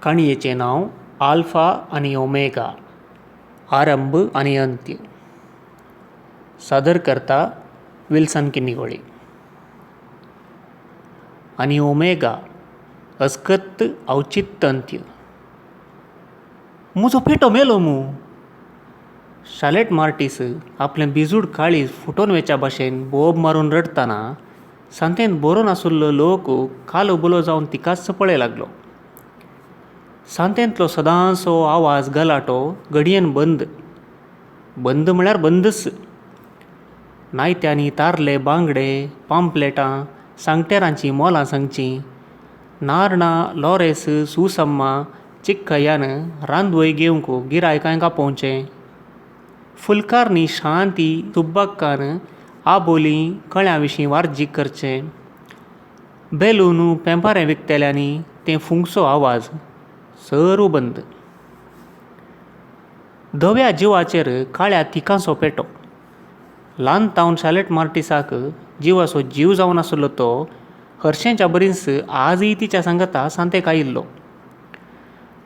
काणयेचें नांव आल्फा आनी ओमेगा आरंभ आनी अंत्य. सादर करता विल्सन किन्नीवळी. आनी ओमेगा अस्कत अवचित अंत्य. म्हजो पेटो मेलो मूं! शालेट मार्टीस आपलें भिजूड काळीज फुटून वेच्या भाशेन बोब मारून रडटना सांतेंत बरोवन आशिल्लो लोक कालोबुलो जावन तिकाच पळय लागलो. सांतेंतलो सदांचो आवाज गलाटो घडयेन बंद. बंद म्हळ्यार बंदच. नायत्यांनी तारले बांगडे, पांपलेटां, सांगटेरांचीं मोलां सांगचीं, नारणां, लॉरेस, सुसम्मा, चिक्कयान रांदवय घेवंक गिरायकांक आपोवचें, फुलकारनी शांती सुब्बक्कान आबोलीं कळ्यां विशीं वार्जीक करचें, बेलून पेंपारें विकतेल्यांनी तें फुंकचो आवाज सर्व बंद. धव्या जिवाचेर काळ्या थिकांचो पेटो. ल्हान तावन शालेट मार्टीसाक जिवाचो जीव जावन आशिल्लो तो हरशेंच्या बरीच आजय तिच्या सांगाता सांतेक आयिल्लो.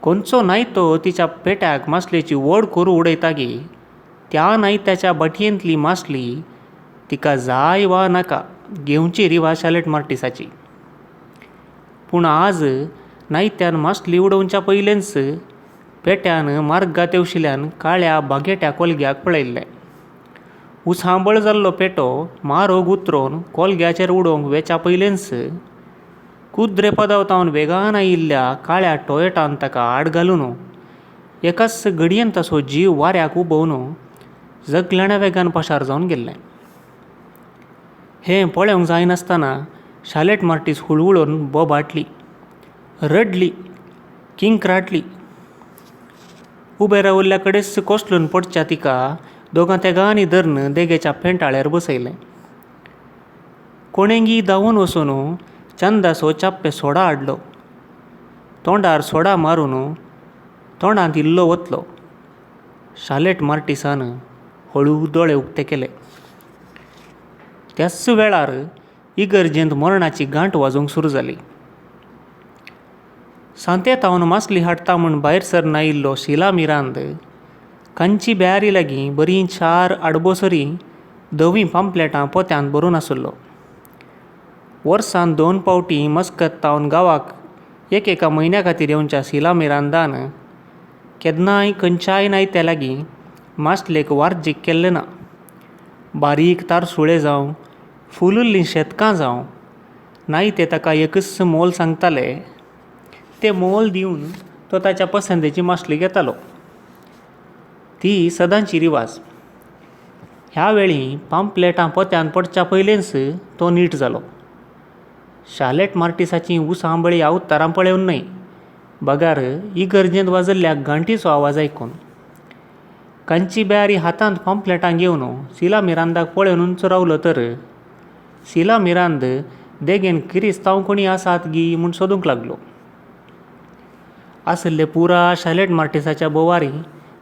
खंयचो नायतो तिच्या पेट्याक मासलेची व्हड करू उडयता गी त्या नायत्याच्या भाटयेंतली मासली तिका जाय वा नाका घेवची रिवाज शालेट मार्टीसाची. पूण आज नायत्यान मासली उडोवच्या पयलींच पेट्यान मार्गा तेवशिल्यान काळ्या बागेट्या कोलग्याक पळयल्लें. उचांबळ जाल्लो पेटो मारोग उतरोवन कोलग्याचेर उडोवंक वेच्या पयलींच कुद्रे पदावतावन वेगान आयिल्ल्या काळ्या टोयोटान ताका आड घालून एकाच घडयेन ताचो जीव वाऱ्याक उबोवन जगलेण्या वेगान पशार जावन गेल्लें. हें पळोवंक जायनासतना शालेट मार्टीस हुळहुळून बोबाटली, रडली, किंक्राटली. उबे राविल्ल्या कडेच कोसळून पडच्या तिका दोगां तेगांनी धरून देगेच्या पेंटाळ्यार बसयलें. कोणेंगी धांवून वचून चंदाचो चाप्पे सोडा हाडलो. तोंडार सोडा मारून तोंडांत इल्लो ओतलो. शालेट मार्टीसान हळू दोळे उक्ते केले. त्याच वेळार इगर्जेंत मरणाची घांट वाजोवंक सुरू जाली. सांतेतावन मासली हाडटा म्हूण भायर सरन आयिल्लो शिला मिरांद कांची ब्यारी लागीं बरीं चार आडबोसरीं धवीं पांपलेटां पोत्यांत भरून आशिल्लो. वर्सान दोन फावटी मस्कत तावन गांवाक एकेका म्हयन्या खातीर येवच्या शिला मिरांदान केन्नाय खंयच्याय नायत्या लागीं मासलेक वार्जीक केल्लें ना. बारीक तारसुळें जावं, फुलिल्लीं शेतकां जावं, नायते ताका एकूच मोल सांगताले. तें मोल दिवन तो ताच्या पसंदेची मासली घेतालो. ती सदांची रिवाज. ह्या वेळी पांपलेटां पोत्यांत पडच्या पयलींच तो नीट जालो. शालेट मार्टीसाचीं उचांबळी अवतारां पळोवन न्हय, बगार इगर्जेंत वाजयल्ल्या घांटीचो आवाज आयकून. कांची ब्यारी हातांत पांपलेटां घेवन सिला मिरांदाक पळोवनूच रावलो तर सिला मिरांद देगेन किरिस्तांव कोणी आसात गी म्हूण सोदूंक लागलो. आशिल्ले पुरा शालेट मार्टीसाच्या बोवारी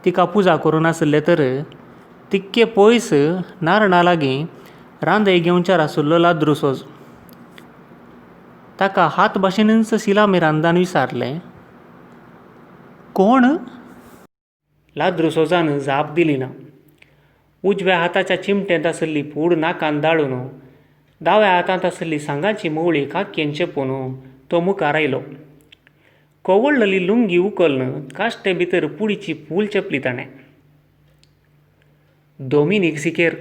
तिका पुजा करून आशिल्ले तर तितके पयस नारणां लागीं रांदय घेवच्यार आशिल्लो लाद्रुसोज. ताका हात भाशेनूच सिला मिरांदान विचारलें, कोण? लाद्रुसोजान जाप दिली ना. उजव्या हाताच्या चिमटेंत आशिल्ली पूड नाकान दाळून दाव्या हातांत आशिल्ली सांगाची मोवळी काकयेन चेपून तो मुखार आयलो. कवळ्ळली लुंगी उखलून काश्टे भितर पुडीची पूल चेपली ताणें. दोमिनीक सिकेर.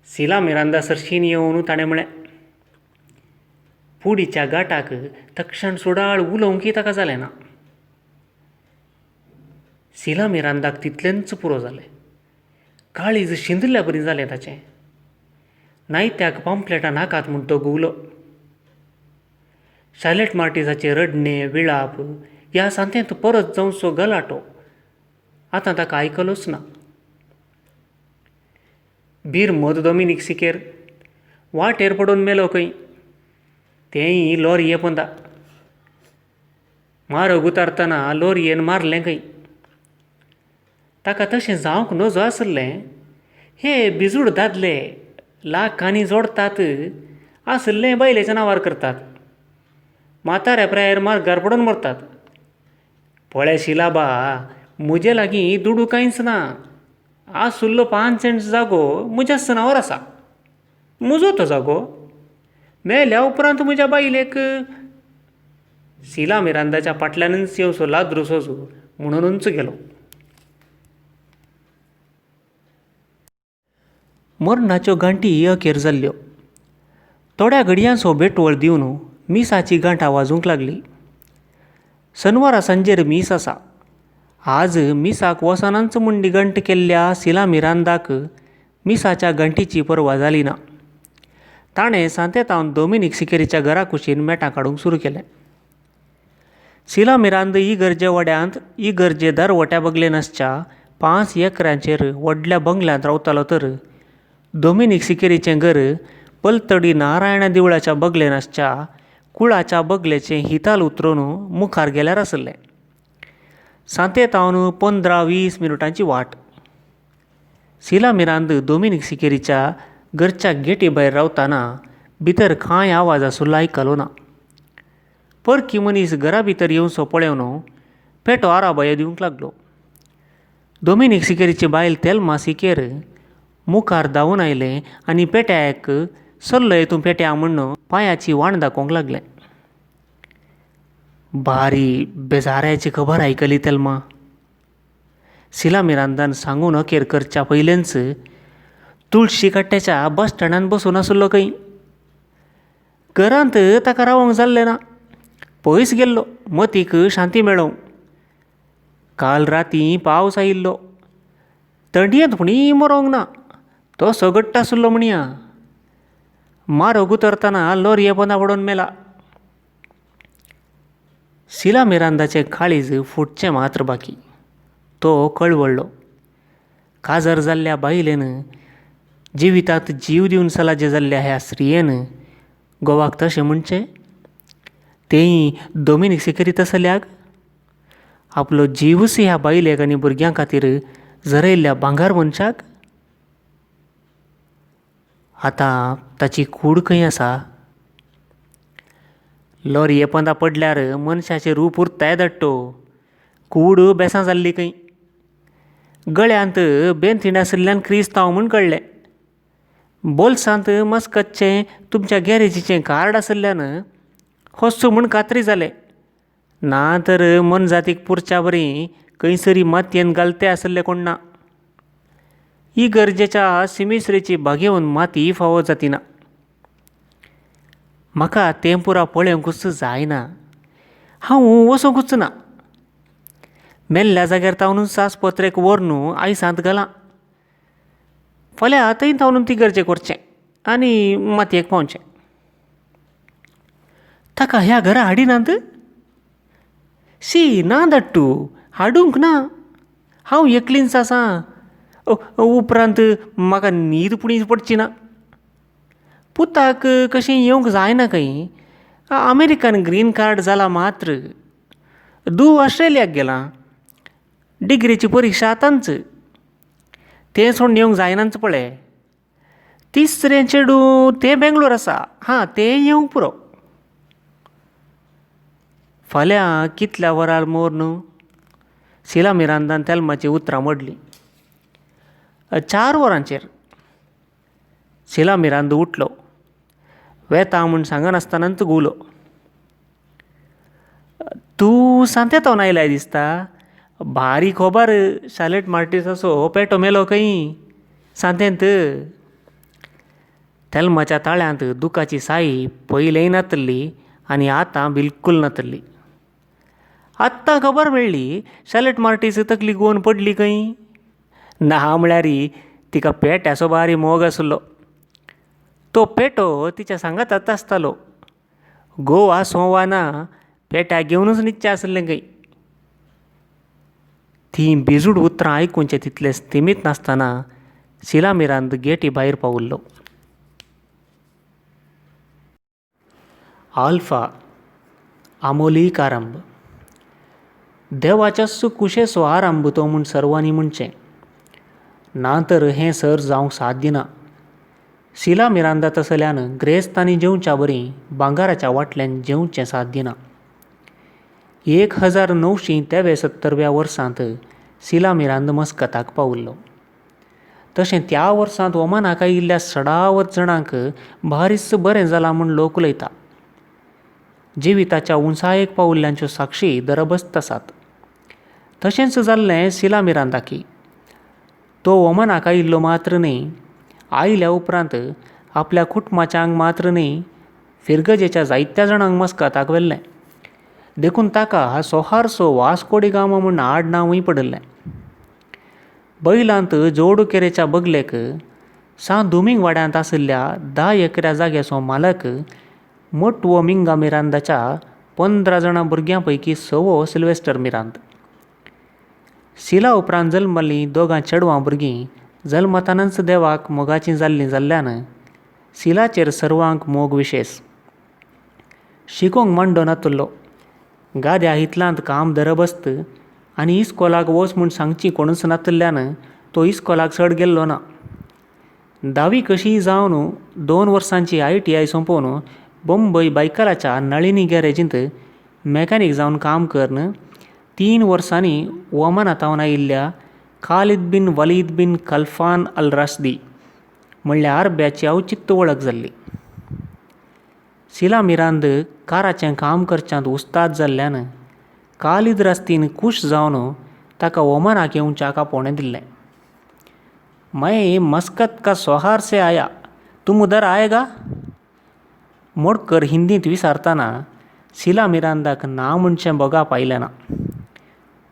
सिला मिरांदा सरशीन येवन ताणें म्हळें. पुडीच्या गाठाक तक्षण सुडाळ उलोवंकय ताका जालें ना. सिला मिरांदाक तितलेंच पुरो जालें. काळीज शिंदल्या बरी जालें ताचें. नायत्याक पांपलेटां नाकात म्हूण तो घुंवलो. शालेट मार्टीसाचें रडणें, विळाप ह्या सांतेंत परत जावचो गलाटो आतां ताका आयकलोच ना. बीरमोद दोमिनीक सिकेर वाटेर पडून मेलो खंय. तेंय लॉरये पोंदा. मारोग उतारतना लोरयेन मारलें खंय. ताका तशें जावंक नजो आशिल्लें. हे भिजूड दादले लाखांनी जोडटात आशिल्लें बायलेच्या नांवार करतात. म्हाताऱ्या प्रायेर मार्गार पडून मरतात. पळे शिलाबा, म्हजे लागीं दुडू कांयच ना. आसुल्लो पांच सेंट्स जागो म्हज्याच नांवार आसा. म्हजो तो जागो. मेल्या उपरांत म्हज्या बायलेक शिला मिरांदाच्या फाटल्यानूच येवचो लाद्रू सोजू म्हणुनूच गेलो. मरणाच्यो गांठी अखेर जाल्ल्यो. थोड्या घडयांचो बेटवळ दिवन मिसाची घांटां वाजूंक लागली. सनवारा सांजेर मीस आसा. आज मिसाक वचनाच म्हूण निघंट केल्ल्या शिला मिरांदाक मिसाच्या घांटीची पर्वा जाली ना. ताणें सांतेतावन दोमिनीक सिकेरीच्या घरा कुशीन मेटां काडूंक सुरू केलें. शिला मिरांद इगर्जे वाड्यांत इगर्जे दरवट्या बगलेन आसच्या पांच एकरांचेर व्हडल्या बंगल्यांत रावतालो तर दोमिनीक सिकेरीचें घर पलतडी नारायणा देवळाच्या बगलेन आसच्या कुळाच्या बगलेचें हिताल उतरून मुखार गेल्यार आसलें. सांतेतावन पंदरा वीस मिनुटांची वाट. शिला मिरांद दोमिनीक सिकेरीच्या घरच्या गेटी भायर रावतना भितर कांय आवाज आसुल्लो आयकलो ना. परकी मनीस घरा भितर येवचो पळोवन पेटो आराबायो दिवंक लागलो. दोमिनीक सिकेरीची बायल तेल्मा सिकेर मुखार धांवून आयलें आनी पेट्याक चल्लय तूं पेट्या म्हूण पांयाची वाण दाखोवंक लागलें. बारी बेजाराची खबर आयकली तेल्मा. शिला मिरांदान सांगून अखेर करच्या पयलेंच तुळशी कट्ट्याच्या बस स्टँडान बसून आसलो खंय. घरांत ताका रावंक जाल्लें ना. पयस गेल्लो मतीक शांती मेळोवंक. काल राती पावस आयिल्लो. थंडयेंत पुणी मरोंक ना. तो सगट्ट आसलो म्हणया. मारोग उतरतना लोरये पोंदा पडून मेला. शिला मिरांदाचें काळीज फुटचें मात्र बाकी. तो कळवळ्ळो. काजार जाल्ल्या बायलेन जिवितांत जीव दिवन सलाजे जाल्ल्या ह्या स्त्रियेन घोवाक तशें म्हणचें? तेंय दोमिनीक सिकेरी तसल्याक? आपलो जीवच ह्या बायलेक आनी भुरग्यां खातीर झरयल्ल्या भांगर मनशाक? आतां ताची कूड खंय आसा? लोरये पोंदा पडल्यार मनशाचें रूप उरताय धाडटो. कूड बेसां जाल्ली खंय. गळ्यांत बेंतीण आशिल्ल्यान क्रिस्तांव म्हूण कळ्ळें. बोल्सांत मस्कतचें तुमच्या गॅरेजीचें कार्ड आशिल्ल्यान होच म्हूण खात्री जालें. ना तर मोनजातीक पुरच्या बरी खंयसरी मातयेन घालते आसले कोण ना. इगर्जेच्या सिमिस्रेची बागेवन माती फावो जातिना. म्हाका तें पुरा पळोवंकूच जायना. हांव वचोंकूच ना. मेल्ल्या जाग्यार तावनूच आस्पत्रेक व्हरून आयसांत घालां. फाल्यां थंय थावन इगर्जेक व्हरचें आनी मातयेक पावचें. ताका ह्या घरा हाडिनात? शी ना धाडटू, हाडूंक ना. हांव एकलींच आसा. उपरांत म्हाका न्हीद पुणी पडची ना. पुताक कशें येवंक जायना खंय. अमेरिकन ग्रीन कार्ड जाला मात्र. धूव ऑस्ट्रेलियाक गेलां. डिग्रीची परिक्षा आतांच. तें सोडून येवंक जायनाच पळय. तिसरें चेडूं तें बेंगलोर आसा. हां तें येवंक पुरो. फाल्यां कितल्या वरार मोर न्हू? शिला मिरांदान तेल्माचीं उतरां मोडलीं. चार वरांचेर. शिला मिरांद उठलो. वेता म्हूण सांगनासतनाच घुंवलो. तूं सांतेतावन आयलाय दिसता. बारी खोबार शालेट मार्टीसाचो पेटो मेलो खंय सांतेंत. तेल्माच्या ताळ्यांत दुखाची साय पयलेंय नातल्ली आनी आतां बिलकूल नातल्ली. आत्तां खबर मेळ्ळी शालेट मार्टीस तकली घुंवोन पडली खंय. ना म्हळ्यार तिका पेट्याचो बारी मोग आसलो. तो पेटो तिच्या सांगाताच आसतालो. घोव आसूं वा ना पेट्याक घेवनूच न्हिदचें आसलें खंय. तीं बेजूड उतरां आयकुचें तितलें स्तिमीत नासतना शिला मिरांद गेटी भायर पाविल्लो. आल्फा आमोलीक आरंभ. देवाच्याच कुशेचो आरंभ तो म्हूण सर्वांनी म्हणचें. ना तर हें सर जावंक साध्य ना. शिला मिरांदा तसल्यान ग्रेस्तांनी जेवच्या बरी भांगराच्या वाटल्यान जेवचें साध्य ना. 1973व्या वर्सांत सिला मिरांद मस्कताक पाविल्लो. तशें त्या वर्सांत ओमानाक आयिल्ल्या सडावत जाणांक भारीच बरें जालां म्हूण लोक उलयता. जिविताच्या उंचायेक पाविल्ल्यांच्यो साक्षी दरबस्त आसात. तशेंच जाल्लें सिला मिरांदाकी. तो ओमानाक आयिल्लो मात्र न्हय, आयल्या उपरांत आपल्या कुटुंबाच्यांक मात्र न्हय फिरगजेच्या जायत्या जाणांक मस्कताक व्हेल्लें. देखून ताका सोहारसो वास्को डी गामा म्हूण आडनांवूय पडिल्लें. बैलांत जोडुकेरेच्या बगलेक सां दुमींग वाड्यांत आशिल्ल्या 10 एकऱ्या जाग्याचो मालक मोटवो मिंगा मिरांदाच्या 15 जाणां भुरग्यां पैकी सवो सिल्वेस्टर मिरांद. सिला उपरांत जल्मल्लीं दोगां चेडवां भुरगीं जल्मतानाच देवाक मोगाचीं जाल्लीं जाल्ल्यान सिलाचेर सर्वांक मोग विशेश. शिकूंक मांडो नातुल्लो. गाद्या हितलांत काम दरबस्त आनी इस्कोलाक वच म्हूण सांगची कोणूच नातिल्ल्यान तो इस्कोलाक चड गेल्लो ना. धावी कशीय जावन 2 वर्सांची ITI सोंपोवन बंबय बायकलाच्या नळिनी गॅरेजींत मॅकॅनीक जावन काम करून 3 वर्सांनी ओमानांत आयिल्ल्या Khalid bin Walid bin Khalfan al Rashidi म्हणल्या अरब्याची अवचित्त वळख जाल्ली. सिला मिरांद काराचें काम करच्यांत उस्ताद जाल्ल्यान खालीद रास्तीन खूश जावन ताका ओमानाक येवच्याक आपोवणें दिल्लें. मैं मस्कत का सोहार से आया, तुम उधर आएगा? मोडकर हिंदींत विचारतना सिला मिरांदाक ना म्हणचें बोगाप आयलें ना.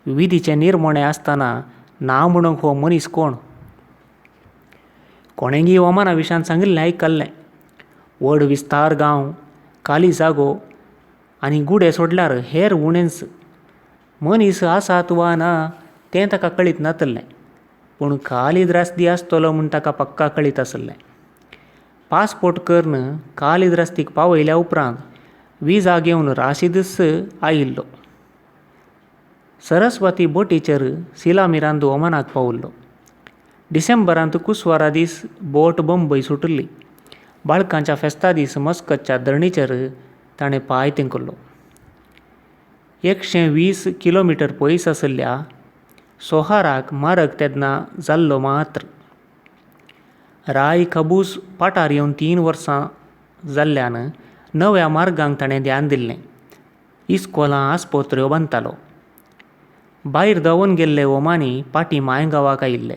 विधीचें निर्मणें आसतना ना म्हणूंक हो मनीस कोण? कोणेंगी ओमाना विशयान सांगिल्लें आयकल्लें. व्हड विस्तार गांव, खाली जागो आनी गुडे सोडल्यार हेर उणेंच. मनीस आसात वा ना तें ताका कळीत नातिल्लें, पूण खालीद रास्ती आसतलो म्हूण ताका पक्का कळीत आशिल्लें. पासपोर्ट करून खालीद रास्तीक पावयल्या उपरांत विजा घेवन राशीदच आयिल्लो. सरस्वती बोटीचेर सिला मिरांद ओमानाक पाविल्लो. डिसेंबरांत कुसवारा दीस बोट बंबय सुटिल्ली. बाळकांच्या फेस्ता दीस मस्कतच्या धरणीचेर ताणें पांय तेंकल्लो. 120 किलोमिटर पयस आशिल्ल्या सोहाराक मारग तेन्ना जाल्लो मात्र. राय खबूस पाटार येवन 3 वर्सां जाल्ल्यान नव्या मार्गांक ताणें ध्यान दिल्लें. इस्कोलां आस्पत्र्यो बांदतालो. भायर धांवून गेल्ले ओमानी पाटी मांयगांवाक आयिल्ले.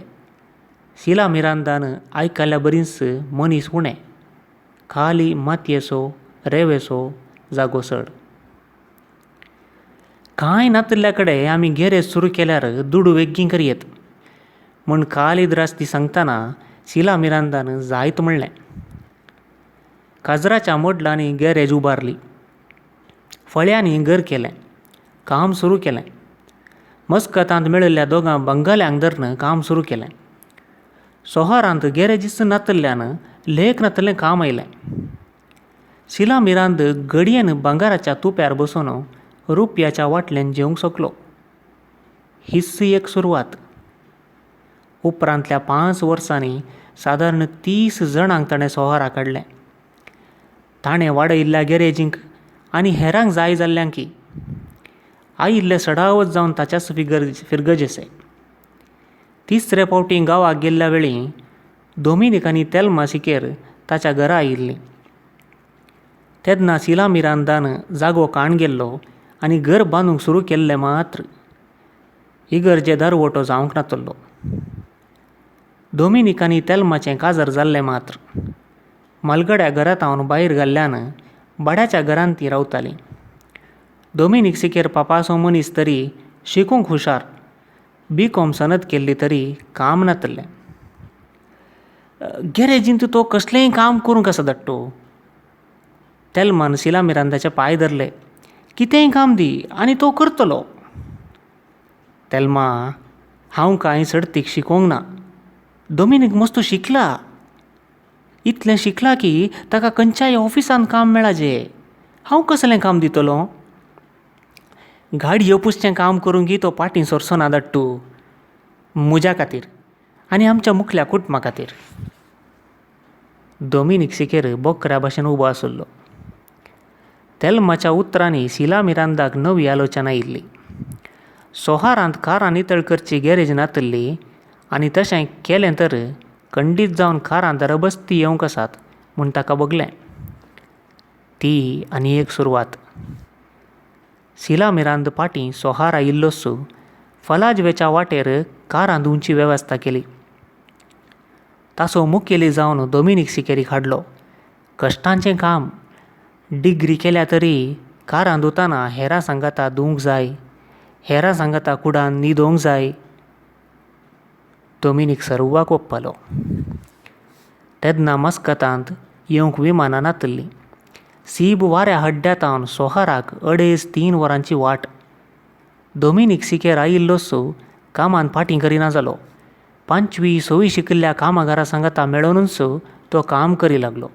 सिला मिरांदान आयकल्ल्या बरीच मनीस उणें, खाली मातयेचो रेंवेचो जागो चड. कांय नातिल्ल्या कडेन आमी गॅरेज सुरू केल्यार दुडू वेगीं करयेत म्हूण खालीद रास्ती सांगतना सिला मिरांदान जायत म्हणलें. काजराच्या मोडलांनी गॅरेज उबारली. फळ्यांनी घर केलें. काम सुरू केलें. मस्कतांत मेळिल्ल्या दोगां बंगाल्यांक धरून काम सुरू केलें. सोहारांत गॅरेजीच नातिल्ल्यान लेख नातिल्लें काम आयलें. सिला मिरांद घडयेन भांगराच्या तुप्यार बसून रुपयाच्या वाटल्यान जेवंक शकलो. हीच एक सुरवात. उपरांतल्या 5 वर्सांनी सादारण 30 जाणांक ताणें सोहारा काडलें. ताणें वाडयिल्ल्या गॅरेजींक आनी हेरांक जाय जाल्ल्यांकी आयिल्ले सडावत जावन ताच्याच फिरगजेसे. तिसरे फावटी गांवाक गेल्ल्या वेळी दोमिनीक आनी तेल्मा सिकेर ताच्या घरा आयिल्लीं. तेन्ना सिला मिरांदान जागो काण गेल्लो आनी घर बांदूंक सुरू केल्लें मात्र. इगर्जे दारवटो जावंक नातल्लो. दोमिनीक आनी तेल्माचें काजार जाल्लें मात्र. मालगड्या घरांत भायर घाल्ल्यान भाड्याच्या घरांत तीं रावतालीं. दोमिनीक सिकेर पापासो मनीस तरी शिकूंक हुशार, बी.कॉम सनद केल्ली तरी काम नातिल्लें. गॅरेजींत तो कसलेंय काम करूंक आसा धाडटो. तेल्मान सिला मिरांदाचे पांय धरले. कितेंय काम दी आनी तो करतलो. तेल्मा, हांव कांय चडतीक शिकोवंक ना. दोमिनीक मस्तो शिकला. इतलें शिकला की ताका खंयच्याय ऑफिसांत काम मेळाजे. हांव कसलें काम दितलो? गाडयो पुसचें काम करूंक तो पाटीं सरचो ना धाडटू. म्हज्या खातीर आनी आमच्या मुखल्या कुटुंबा खातीर. दोमिनीक सिकेर बोकऱ्या भाशेन उबो आशिल्लो. तेल्माच्या उतरांनी शिला मिरांदाक नवी आलोचना आयिल्ली. सोहारांत कारां नितळ करची गॅरेज नातिल्ली आनी तशें केलें तर खंडीत जावन कारां दरबस्ती येवंक आसात म्हूण ताका भोगलें. ती आनी एक सुरवात. शिला मिरांद पाटीं सोहार आयिल्लोच फलाजवेच्या वाटेर कारां धुवची वेवस्था केली. ताचो मुखेली जावन दोमिनीक सिकेरीक हाडलो. कश्टांचें काम. डिग्री केल्या तरी कारां धुताना हेरां सांगाता धुवंक जाय, हेरां सांगाता कुडान न्हिदोंक जाय. दोमिनीक सर्वाक ओप्पालो. तेन्ना मस्कतांत येवंक विमानां नातिल्लीं. सीब वाऱ्या हड्ड्यातावन सोहाराक अडेज तीन वरांची वाट. दोमिनीक सिकेर आयिल्लोच कामान फाटीं करिना जालो. पांचवी सवी शिकिल्ल्या कामागारा सांगाता मेळोनूच तो काम करी लागलो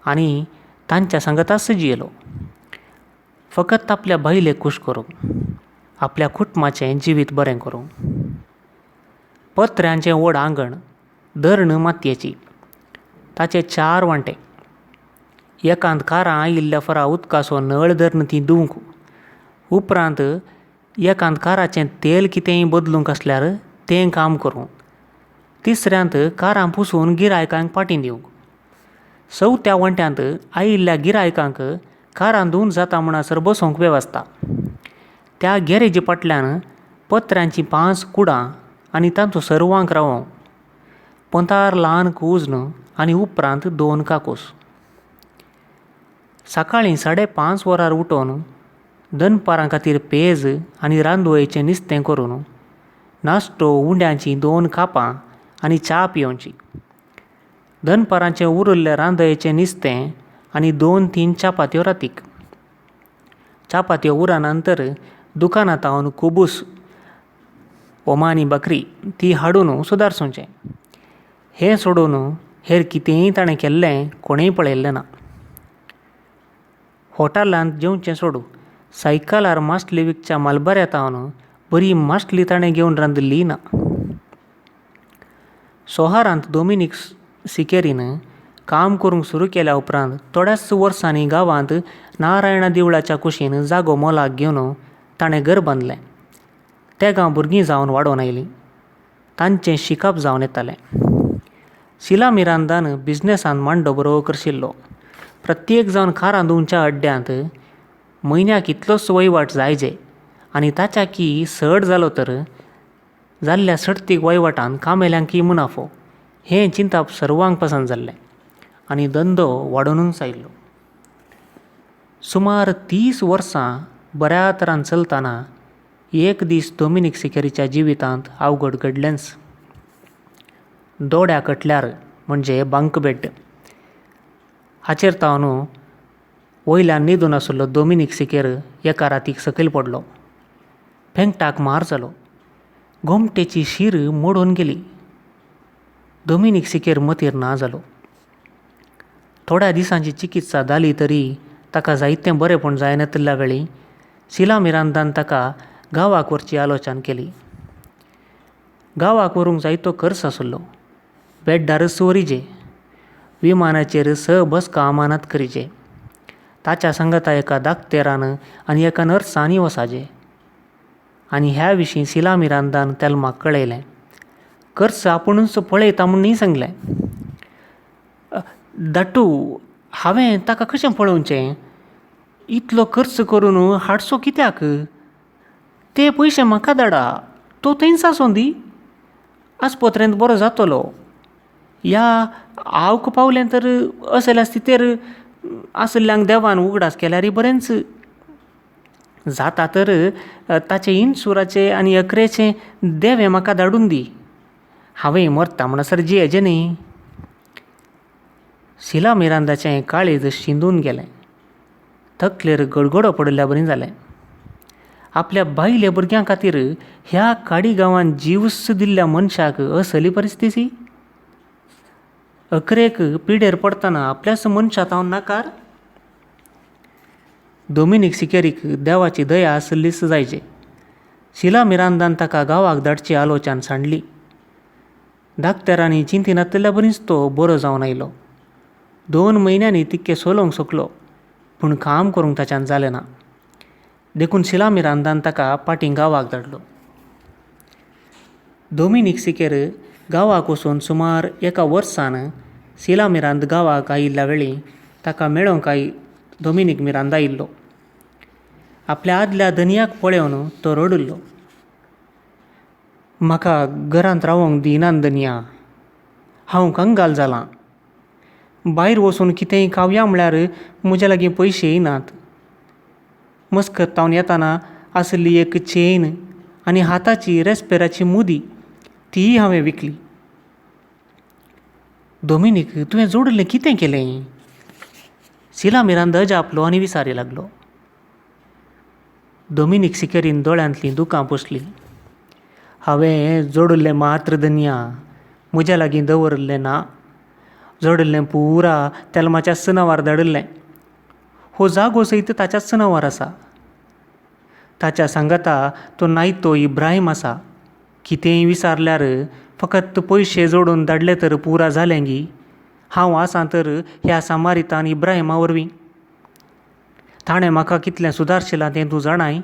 आनी तांच्या सांगाताच जियेलो. फकत आपल्या बायलेक खूश करूंक, आपल्या कुटुंबाचें जिवीत बरें करूंक. पत्र्यांचें व्हड आंगण, धरण मातयेची. ताचे चार वांटे. एकांत कारां आयिल्ल्या फरा उदकाचो नळ धरून तीं धुवंक. उपरांत एकांत काराचें तेल कितेंय बदलूंक आसल्यार तें काम करूंक. तिसऱ्यांत कारां पुसून गिरायकांक पाटीं दिवंक. चवथ्या वांट्यांत आयिल्ल्या गिरायकांक कारां धुवन जाता म्हणसर बसोवंक वेवस्था. त्या गॅरेजी फाटल्यान पत्र्यांचीं पांच कुडां आनी तांचो सर्वांक रावोंक. पोंतार ल्हान कुज्न आनी उपरांत दोन काकूस. सकाळीं साडे पांच वरार उठोवन दनपारां खातीर पेज आनी रांदवळीचें नुस्तें करून नाश्तो, उंड्याचीं दोन कापां आनी च्या पियोवची. दनपारांचें उरिल्लें रांदयेचें नुस्तें आनी दोन तीन चपात्यो रातीक. चपात्यो उरना तर दुकानांत कुबूस, ओमानी बकरी ती हाडून सुदारसुचें. हें सोडून हेर कितेंय ताणें केल्लें कोणेंय पळयल्लें ना. हॉटेलांत जेवचें सोडू, सायकलार मासली विकच्या मलबाऱ्या बरी मासली ताणें घेवन रांदिल्ली ना. सोहारांत दोमिनीक सिकेरीन काम करूंक सुरू केल्या उपरांत थोड्याच वर्सांनी गांवांत नारायणा देवळाच्या कुशीन जागो मोलाक घेवन ताणें घर बांदलें. तेगां भुरगीं जावन वाडोवन आयलीं. तांचें शिकप जावन येतालें. शिला मिरांदान बिजनेसान मांडो बरो करशिल्लो. प्रत्येक जावन कारां धुवच्या अड्ड्यांत म्हयन्याक इतलोच वयवाट जायजे आनी ताच्या की चड जालो तर जाल्ल्या सडतीक वयवाटान कामेल्यांकय मुनाफो हें चिंतप सर्वांक पसंत जाल्लें आनी धंदो वाडोवनूच आयिल्लो. सुमार 30 वर्सां बऱ्या तरान चलतना एक दीस दोमिनीक सिकेरीच्या जिवितांत अवघड घडलेंच. दोड्या कटल्यार म्हणजे बंक बेड हाचेर तावन वयल्यान न्हिदून आशिल्लो दोमिनीक सिकेर एका रातीक सकयल पडलो. पेंगटाक मार जालो. गोमटेची शीर मोडून गेली. दोमिनीक सिकेर मतीर ना जालो. थोड्या दिसांची चिकित्सा जाली तरी ताका जायतें बरेंपण जायनातिल्ल्या वेळी शिला मिरांदान ताका गांवाक व्हरची आलोचन केली. गांवाक व्हरूंक जायतो खर्च आशिल्लो. बेड्डारच व्हरिजे, विमानाचेर स बसका अमानत करिजे, ताच्या सांगाता एका दाक्तेरान आनी एका नर्सानय वसाजे. आनी ह्या विशीं शिला मिरांदान तेल्माक कळयलें. खर्च आपुणूच पळयता म्हूणय सांगलें. धाटू, हांवें ताका कशें पळोवचें? इतलो खर्च करून हाडचो कित्याक? ते पयशे म्हाका धाडा, तो थंयच आसूं दी. आस्पत्रेंत बरो जातलो. ह्या आवक पावलें तर असल्या स्थितीर आशिल्ल्यांक देवान उगडास केल्यारय बरेंच. जाता तर ताचें इन्सुराचें आनी अकरेचें देवें म्हाका धाडून दी. हांवें मरता म्हणसर जियेचें न्ही. शिला मिरांदाचें काळीज शिंदून गेलें. तकलेर गडगडो पडिल्ल्या बरी जालें. आपल्या बायले भुरग्यां खातीर ह्या काडी गांवांत जीवच दिल्ल्या मनशाक असली परिस्थिती? अकरेक पिडेर पडटना आपल्याच मनशा तावन नाकार? दोमिनीक सिकेरीक देवाची दया आशिल्लीच जायजे. शिला मिरांदान ताका गांवाक धाडची आलोचन सांडली. डाक्टरांनी चिंतिनातिल्ल्या बरीच तो बरो जावन आयलो. 2 म्हयन्यांनी तिक्के सोलोवंक शकलो, पूण काम करूंक ताच्यान जालें ना. देखून शिला मिरांदान ताका पाटीं गांवाक धाडलो. दोमिनीक सिकेर गांवाक वचून सुमार एका वर्सान शिला मिरांद गांवाक आयिल्ल्या वेळी ताका मेळोवंक I Dominic Miranda आयिल्लो. आपल्या आदल्या धनयाक पळोवन तो रडिल्लो. म्हाका घरांत रावंक दिनात धनया. हांव कंगाल जालां. भायर वचून कितेंय खावया म्हळ्यार म्हज्या लागीं पयशेय नात. मस्कत थावन येताना आशिल्ली एक चेन आनी हाताची रेस्पेराची मुदी तीय हांवें विकली. दोमिनीक, तुवें जोडिल्लें कितें केलें? शिला मिरांद अजापलो आनी विचारी लागलो. दोमिनीक सिकेरीन दोळ्यांतलीं दुकां पुसलीं. हांवें जोडिल्लें मात्र धनया, म्हज्या लागीं दवरिल्लें ना. जोडिल्लें पुरा तेल्माच्याच नांवार धाडिल्लें. हो जागो सयत ताच्याच नांवार आसा. ताच्या सांगाता तो नायतो इब्राहीम आसा. कितेंय विचारल्यार फकत पयशे जोडून धाडले तर पुरा जालें गी? हांव आसां तर ह्या सामारितान इब्राहिमा वरवीं. ताणें म्हाका कितलें सुदारशिलां तें तूं जाणाय?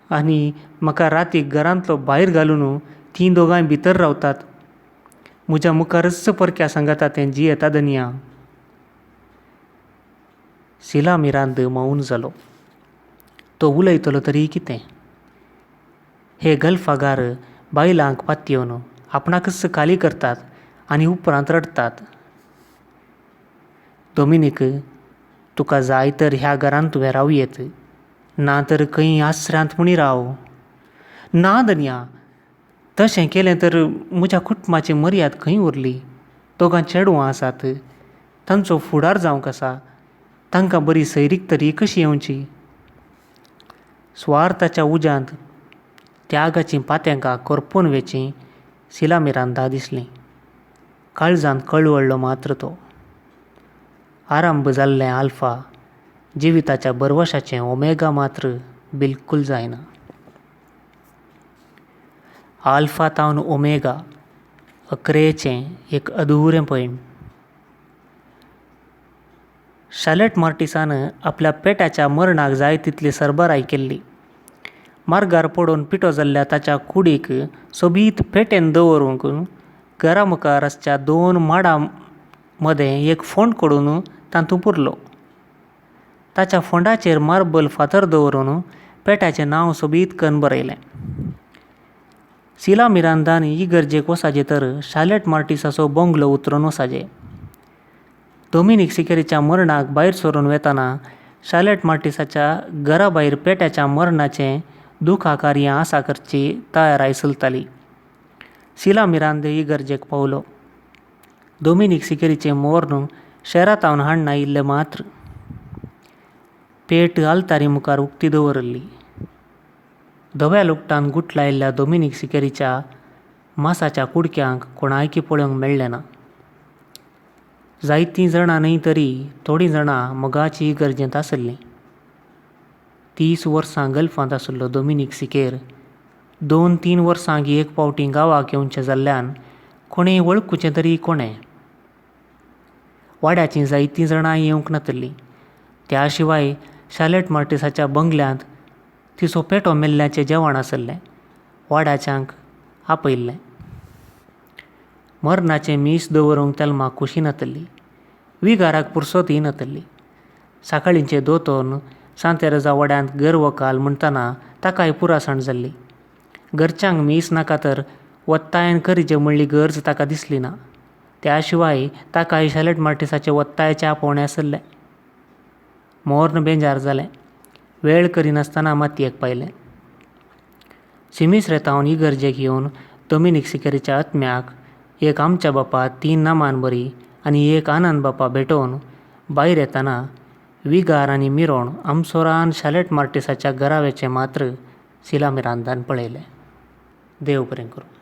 आनी म्हाका रातीक घरांतलो भायर घालून तीं दोगांय भितर रावतात. म्हज्या मुखारच परक्या सांगाता तें जियेता धनया. शिला मिरांद मौन जालो. तो उलयतलो तरी कितें? हे गल्फागार बायलांक पातयेवन आपणाकच खाली करतात आनी उपरांत रडटात. दोमिनीक, तुका जाय तर ह्या घरांत तुवें रावं येत, ना तर खंय आसऱ्यांत म्हणी राव. ना धनया, तशें केलें तर म्हज्या कुटुंबाची मर्याद खंय उरली? दोगां चेडवां आसात, तांचो फुडार जावंक आसा, तांकां बरी सैरीक तरी कशी येवची? सुवार्थाच्या उज्यांत त्यागाचीं पातेंकां करपून वेचीं शिला मिरांदा दिसलीं. काळजांत कळवळ्ळो मात्र तो. आरंभ जाल्लें आल्फा जिविताच्या भरवशाचें ओमेगा मात्र बिलकूल जायना. आल्फा तावन ओमेगा अक्रेचें एक अधुरें पयण. शालेट मार्टिसान आपल्या पेट्याच्या मरणाक जाय तितली सरबराय केल्ली. मार्गार पडून पिठो जाल्ल्या ताच्या कुडीक सोबीत पेटेन दवरूंक घरा मुखार आसच्या दोन माडां मदें एक फोंड काडून तातूंत पुरलो. ताच्या फोंडाचेर मार्बल फातर दवरून पेट्याचें नांव सोबीत करून बरयलें. शिला मिरांदान इगर्जेक वचाजे तर शालेट मार्टिसाचो बंगलो उतरून वचाजे. दोमिनीक सिकेरीच्या मरणाक भायर सरून वेताना शालेट मार्टिसाच्या घरा भायर पेट्याच्या मरणाचें दुखा कार्यां आसा करची तयाराय चलताली. शिला मिरांद इगर्जेक पावलो. दोमिनीक सिकेरीचें मोर्न शेरातावन हाडून आयिल्लें मात्र. पेट आल्तारी मुखार उक्ती दवरिल्ली. धव्या लुगटान गुठलायिल्ल्या दोमिनीक सिकेरीच्या मासाच्या कुडक्यांक कोणायकी पळोवंक मेळ्ळें ना. जायतीं जाणां न्हय तरी थोडीं जाणां मोगाची इगर्जेंत आशिल्लीं. 30 वर्सां गल्फांत आशिल्लो दोमिनीक सिकेर 2-3 वर्सांक एक फावटी गांवाक येवचें जाल्ल्यान कोणें वळखुचें तरी कोणें? वाड्याचीं जायतीं जाणां येवंक नातिल्लीं. त्या शिवाय शालेट मार्टिसाच्या बंगल्यांत तिचो पेटो मेल्ल्याचें जेवण आशिल्लें. वाड्याच्यांक आपयिल्लें. मरणाचें मीस दवरूंक तेल्माक खोशी नातिल्ली. विगाराक पुरसोतय नातिल्ली. सकाळींचे दोतोन सांतेरजा वाड्यांत घर वकाल म्हणटना ताकाय पुरासाण जाल्ली. घरच्यांक मीस नाका तर वत्तायन करीचे म्हणली गरज ताका दिसली ना. त्या शिवाय ताकाय शालेट मार्टिसाचे वत्तायेचें आपोवणें आशिल्लें. मोर्न बेजार जालें. वेळ करिनासतना मातयेक पायलें. सिमिसरेतावन इगर्जेक येवन दोमिनीक सिकेरीच्या आत्म्याक एक आमच्या बापा 3 नामान बरी आनी एक आनंद बापा भेटोवन भायर येताना विगार आनी मिरोण आमसोरान शालेट मार्टिसाच्या घराव्याचें मात्र शिला मिरांदान पळयलें. देव बरें करूं.